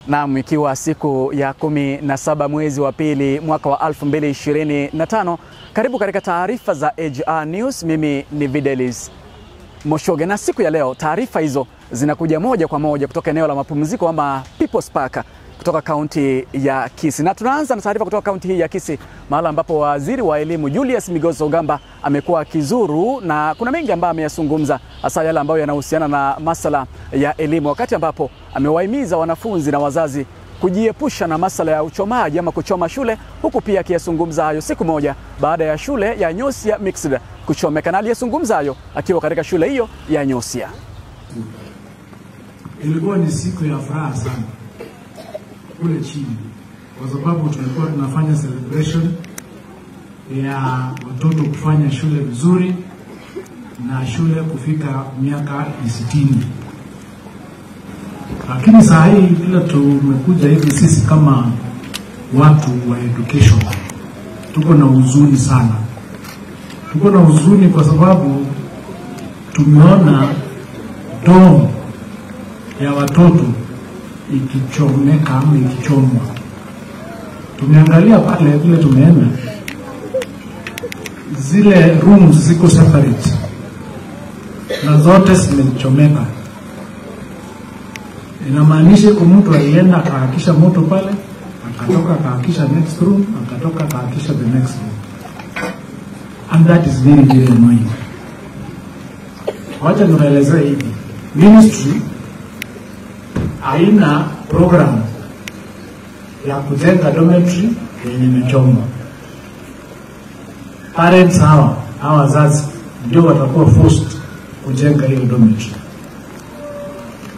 Naam, ikiwa siku ya 17 mwezi wa pili mwaka wa 2025, karibu katika taarifa za AGR News. Mimi ni Videlis Moshoge, na siku ya leo taarifa hizo zinakuja moja kwa moja kutoka eneo la mapumziko ama People's Park kutoka kaunti ya Kisii. Na tunaanza na taarifa kutoka kaunti hii ya Kisii, mahala ambapo waziri wa elimu Julius Migos Ogamba amekuwa akizuru, na kuna mengi ambayo ameyazungumza, hasa yale ambayo yanahusiana na masala ya elimu, wakati ambapo amewahimiza wanafunzi na wazazi kujiepusha na masala ya uchomaji ama kuchoma shule, huku pia akiyazungumza hayo siku moja baada ya shule ya Nyosia Mixed kuchomeka. Na aliyezungumza hayo akiwa katika shule hiyo ya Nyosia. Ilikuwa ni siku ya furaha sana kule chini, kwa sababu tulikuwa tunafanya celebration ya watoto kufanya shule vizuri na shule kufika miaka 60. Lakini saa hii vile tumekuja hivi, sisi kama watu wa education tuko na huzuni sana. Tuko na huzuni kwa sababu tumeona dorm ya watoto ikichomeka ama ikichomwa. Tumeangalia pale vile tumeenda, zile rooms ziko separate na zote zimechomeka. Inamaanisha kwa mtu alienda akahakisha moto pale, akatoka akahakisha next room, akatoka akahakisha the next room. And that is very, very annoying. Wacha niwaelezee hivi, ministry haina program ya kujenga dormitory yenye imechomwa. Parents hawa wazazi ndio watakuwa forced kujenga hiyo dormitory.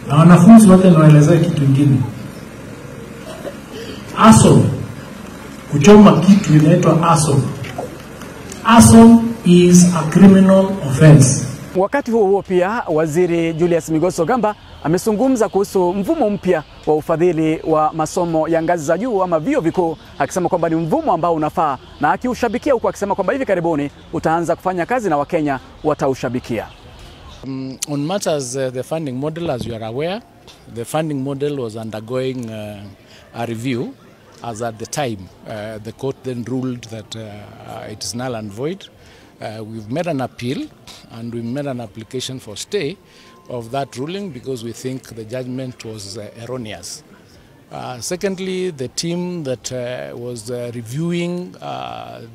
Na wanafunzi wote, niwaelezee kitu kingine. Arson, kuchoma kitu inaitwa arson. Arson is a criminal offense. Wakati huo huo pia waziri Julius Migos Ogamba amezungumza kuhusu mfumo mpya wa ufadhili wa masomo ya ngazi za juu ama vyuo vikuu, akisema kwamba ni mfumo ambao unafaa na akiushabikia, huku akisema kwamba hivi karibuni utaanza kufanya kazi na Wakenya wataushabikia. On matters the funding model, as you are aware, the funding model was undergoing a review as at the time the court then ruled that it is null and void. We've made an appeal and we made an application for stay of that ruling because we think the judgment was erroneous. Secondly, the team that was reviewing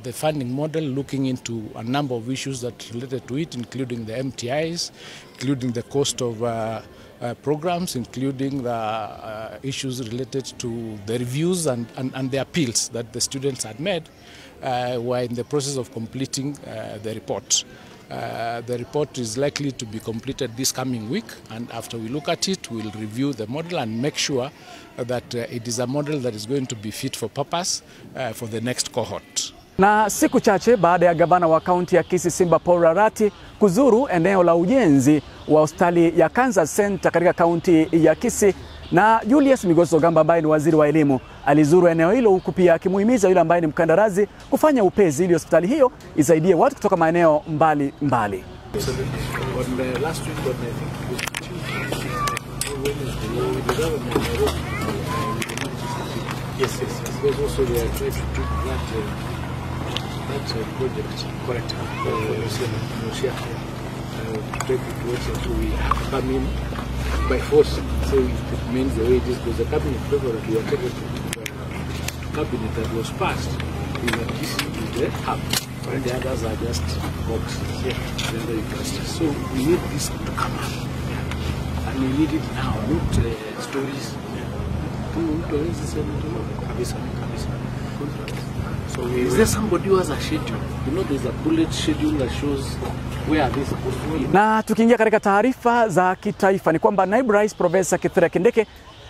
the funding model, looking into a number of issues that related to it, including the MTIs, including the cost of programs, including the issues related to the reviews and the appeals that the students had made, were in the process of completing the report. The report is likely to be completed this coming week, and after we look at it, we'll review the model and make sure that it is a model that is going to be fit for purpose for the next cohort. Na siku chache baada ya gavana wa kaunti ya Kisii Simba Paul Arati kuzuru eneo la ujenzi wa hospitali ya Cancer Center katika kaunti ya Kisii, na Julius Migos Ogamba ambaye ni waziri wa elimu alizuru eneo hilo, huku pia akimuhimiza yule ambaye ni mkandarasi kufanya upesi ili hospitali hiyo isaidie watu kutoka maeneo mbali mbali. By force, so it means the way it is, because the cabinet paper that we are taking to cabinet that was passed is that this is the hub, and the others are just boxes. Yeah. So we need this to come up, yeah. And we need it now, not stories. So is there somebody who has a schedule? You know, there's a bullet schedule that shows where are they supposed to be. Na tukiingia katika taarifa za kitaifa ni kwamba Naibu Rais Profesa Kithure Kindiki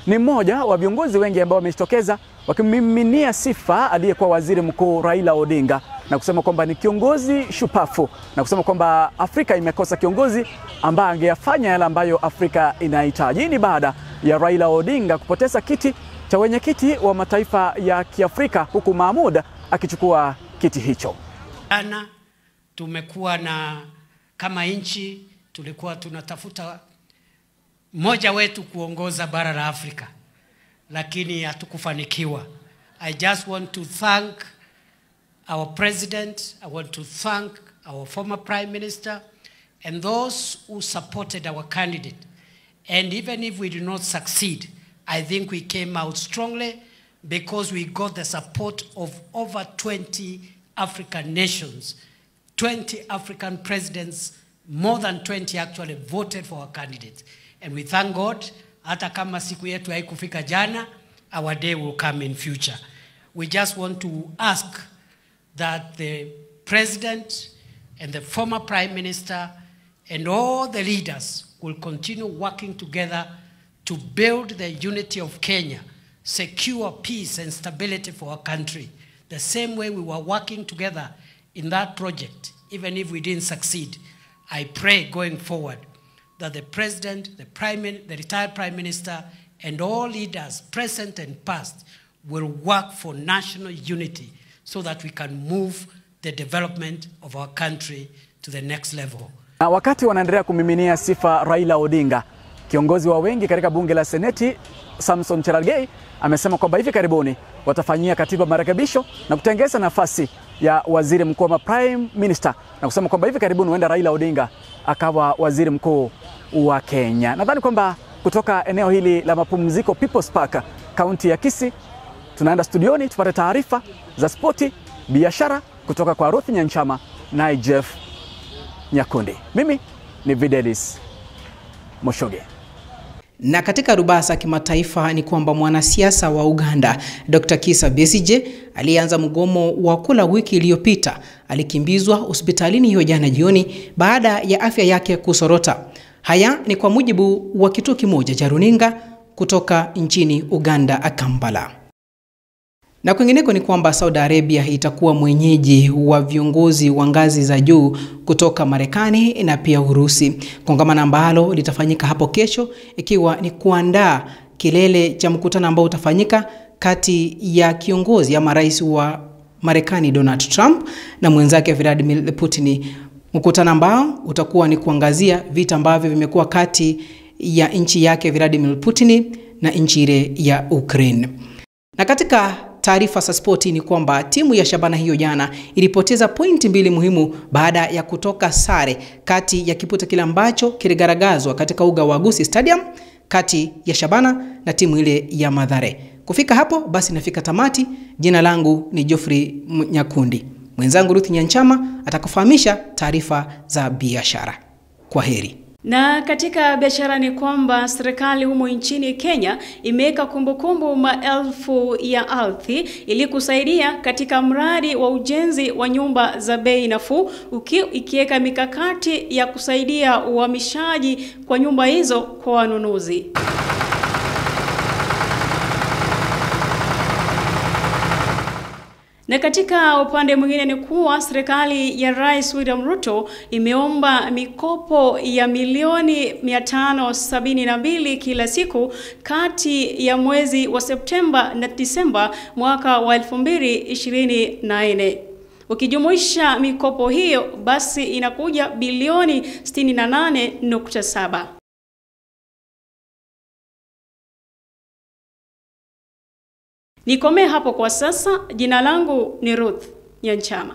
ni mmoja wa viongozi wengi ambao wamejitokeza wakimiminia sifa aliyekuwa Waziri Mkuu Raila Odinga na kusema kwamba ni kiongozi shupafu, na kusema kwamba Afrika imekosa kiongozi ambaye angeyafanya yale ambayo Afrika inahitaji. Hii ni baada ya Raila Odinga kupoteza kiti cha wenyekiti wa mataifa ya Kiafrika, huku Mahmoud akichukua kiti hicho. Ana tumekuwa na kama nchi tulikuwa tunatafuta mmoja wetu kuongoza bara la Afrika. lakini hatukufanikiwa. I just want to thank our president, I want to thank our former prime minister and those who supported our candidate. And even if we did not succeed, I think we came out strongly because we got the support of over 20 African nations. 20 African presidents, more than 20 actually voted for our candidate. And we thank God, hata kama siku yetu haikufika jana, our day will come in future. We just want to ask that the president and the former prime minister and all the leaders will continue working together to build the unity of Kenya, secure peace and stability for our country. The same way we were working together in that project, even if we didn't succeed, I pray going forward that the president, the retired prime minister, and all leaders, present and past, will work for national unity so that we can move the development of our country to the next level. Na wakati wanaendelea kumiminia sifa Raila Odinga, kiongozi wa wengi katika bunge la Seneti Samson Cherargei amesema kwamba hivi karibuni watafanyia katiba marekebisho na kutengeza nafasi ya waziri mkuu ama prime minister, na kusema kwamba hivi karibuni huenda Raila Odinga akawa waziri mkuu wa Kenya. Nadhani kwamba kutoka eneo hili la mapumziko People's Park, kaunti ya Kisii, tunaenda studioni tupate taarifa za spoti, biashara kutoka kwa Ruth Nyanchama na Jeff Nyakundi. Mimi ni Videlis Moshoge. Na katika rubasa kimataifa ni kwamba mwanasiasa wa Uganda Dr. Kizza Besigye alianza mgomo wa kula wiki iliyopita alikimbizwa hospitalini hiyo jana jioni baada ya afya yake kusorota. Haya ni kwa mujibu wa kituo kimoja cha runinga kutoka nchini Uganda, Kampala. Na kwingineko ni kwamba Saudi Arabia itakuwa mwenyeji wa viongozi wa ngazi za juu kutoka Marekani na pia Urusi. Kongamano ambalo litafanyika hapo kesho ikiwa ni kuandaa kilele cha mkutano ambao utafanyika kati ya kiongozi ama rais wa Marekani Donald Trump na mwenzake Vladimir Putin. Mkutano ambao utakuwa ni kuangazia vita ambavyo vimekuwa kati ya nchi yake Vladimir Putin na nchi ile ya Ukraine. Na katika taarifa za spoti ni kwamba timu ya Shabana hiyo jana ilipoteza pointi 2 muhimu baada ya kutoka sare kati ya kiputa kile ambacho kiligaragazwa katika uga wa Gusii Stadium kati ya Shabana na timu ile ya Mathare. Kufika hapo basi nafika tamati. Jina langu ni Geoffrey Nyakundi. Mwenzangu Ruth Nyanchama atakufahamisha taarifa za biashara. Kwaheri. Na katika biashara ni kwamba serikali humo nchini Kenya imeweka kumbukumbu maelfu ya ardhi ili kusaidia katika mradi wa ujenzi wa nyumba za bei nafuu, ikiweka mikakati ya kusaidia uhamishaji kwa nyumba hizo kwa wanunuzi. Na katika upande mwingine ni kuwa serikali ya Rais William Ruto imeomba mikopo ya milioni 572 kila siku kati ya mwezi wa Septemba na Disemba mwaka wa 2024. Ukijumuisha mikopo hiyo basi inakuja bilioni 68.7. Nikomee hapo kwa sasa. Jina langu ni Ruth Nyanchama.